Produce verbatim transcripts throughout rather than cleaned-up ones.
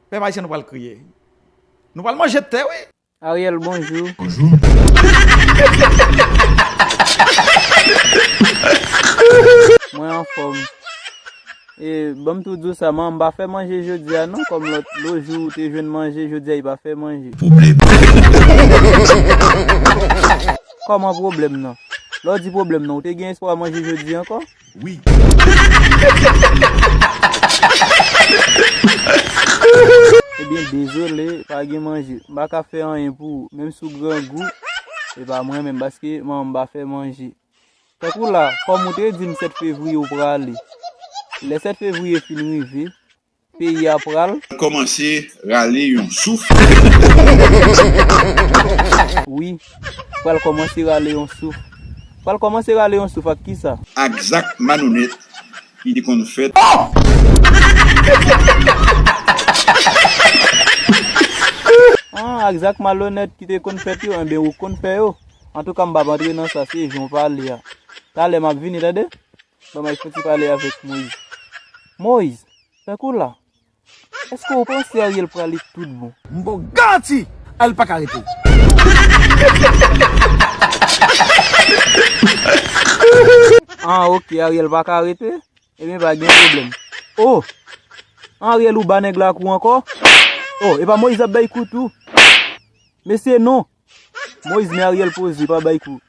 Pèp ayisyen, nou pral kriye. Nou pral manje tè, wi. Ariel, bonjou. Bonjou. Mwen anfòm. E, ban m tou di w sa, manman m pa fè manje jodi a non, kòm lòt, lòt jou ou te jwenn manje, jodi a li pa fè manje. Pwoblèm. Kòman pwoblèm nan? Lè w di pwoblèm nan, ou te gen espwa manje jodi ankò? Wi. Ebyen, dezole, pa gen manje. M pa ka fè anyen pou ou, menm si w grangou, e pa mwen menm, paske manman m pa fè manje. Tankou la, kòm ou te di m sèt fevriye ou prale. Lè sèt fevriye fin rive, peyi a pral. Kòmanse rale yon souf. Wi, pral kòmanse rale yon souf. Pral kòmanse rale yon souf ak kisa? Ak zak malonèt ki te konn fèt. An, ak zak malonèt ki te konn fèt yo, enben ou konn fè yo. Antouka, m p ap antre nan sa, se jan w pale a. Talè m ap vini, tande? Ban m al fè ti pale avèk Moyiz. Moyiz, tankou la, èske w panse Ariel prale tout bon? M ba w garanti, Ariel pa ka rete. An, oke, Ariel pa ka rete? Ebyen, pa gen pwoblèm. O! An, Ariel, ou ba nèg la kou ankò? O, e pa Moyiz ap bay kou tou? Mesye, non! Moyiz, men Ariel poze, pa bay kou.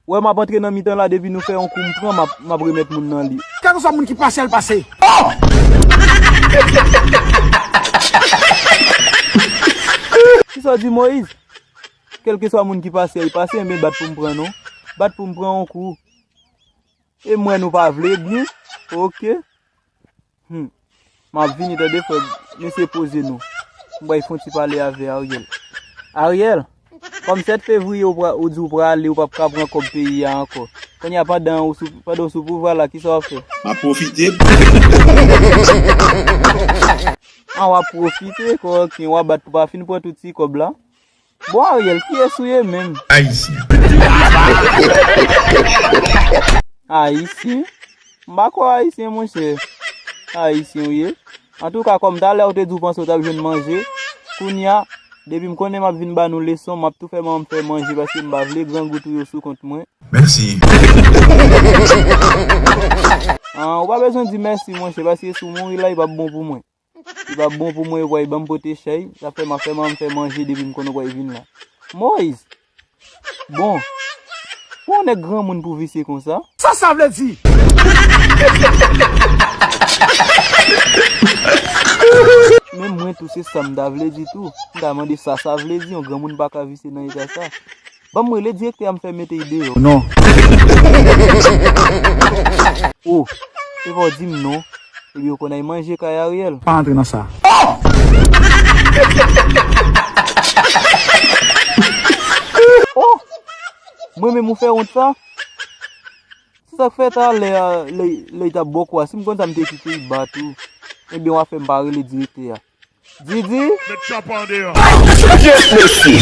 Ou wè m ap antre nan mitan la, depi nou fè yon kou m pran, m ap, m ap remèt moun nan li. Kèlkeswa moun ki pase, al pase. Kisa w di, Moyiz? Kèlkeswa moun ki pase, al pase, men bat pou m pran non. Bat pou m pran yon kou. E mwen nou pa vle byen? Oke. Hmm. M ap vini tande frè m. Mesye, poze nou. M pral fè yon ti pale avè Ariel. Ariel, kòm sèt fevriye ou pra, ou di ou prale, ou p ap ka pran kòb peyi a ankò. Kounye a pandan ou sou, pandan ou sou pouvwa la, kisa w ap fè? M ap pwofite. An, w ap pwofite, koken, w ap bat pou pa fin pran tout ti kòb la. Bon, Ariel, kiyès ou ye menm? Ayisyen. Ayisyen? M pa kwè w ayisyen, monchè. Ayisyen ou ye? Antouka, kòm talè ou te di w panse w t ap jwenn manje, kounye a, depi m konnen m ap vin ba nou leson, m ap tou fè manman m fè manje paske m pa vle grangou touye w sou kont mwen. Mèsi. An, ou pa bezwen di mèsi, monchè, paske si w mouri la, li p ap bon pou mwen. Li p ap bon pou mwen, yo pral ban m pote chay. Sa fè m ap fè manman m fè manje depi m konn ou pral vin la. Moyiz! Bon, pou yon nèg granmoun pou visye konsa? Sa sa vle di? Menm mwen tou, se sa m ta vle di tou. M ta mande sa sa vle di, yon granmoun pa ka visye nan eta sa. Ban m rele direktè a m fè mete l deyò. Non. O, e pa w di m non. Ebyen, ou konn al manje kay Ariel. Pa antre nan sa. O! Mwen menm ou fè wont sa? Se sa k fè talè a, lè, lè l t ap ba w kou a, si m konn sa m te kite l bat ou. Ebyen, w a fè m pa rele direktè a. Didi? Met chapa andeyò. Pyès mesye.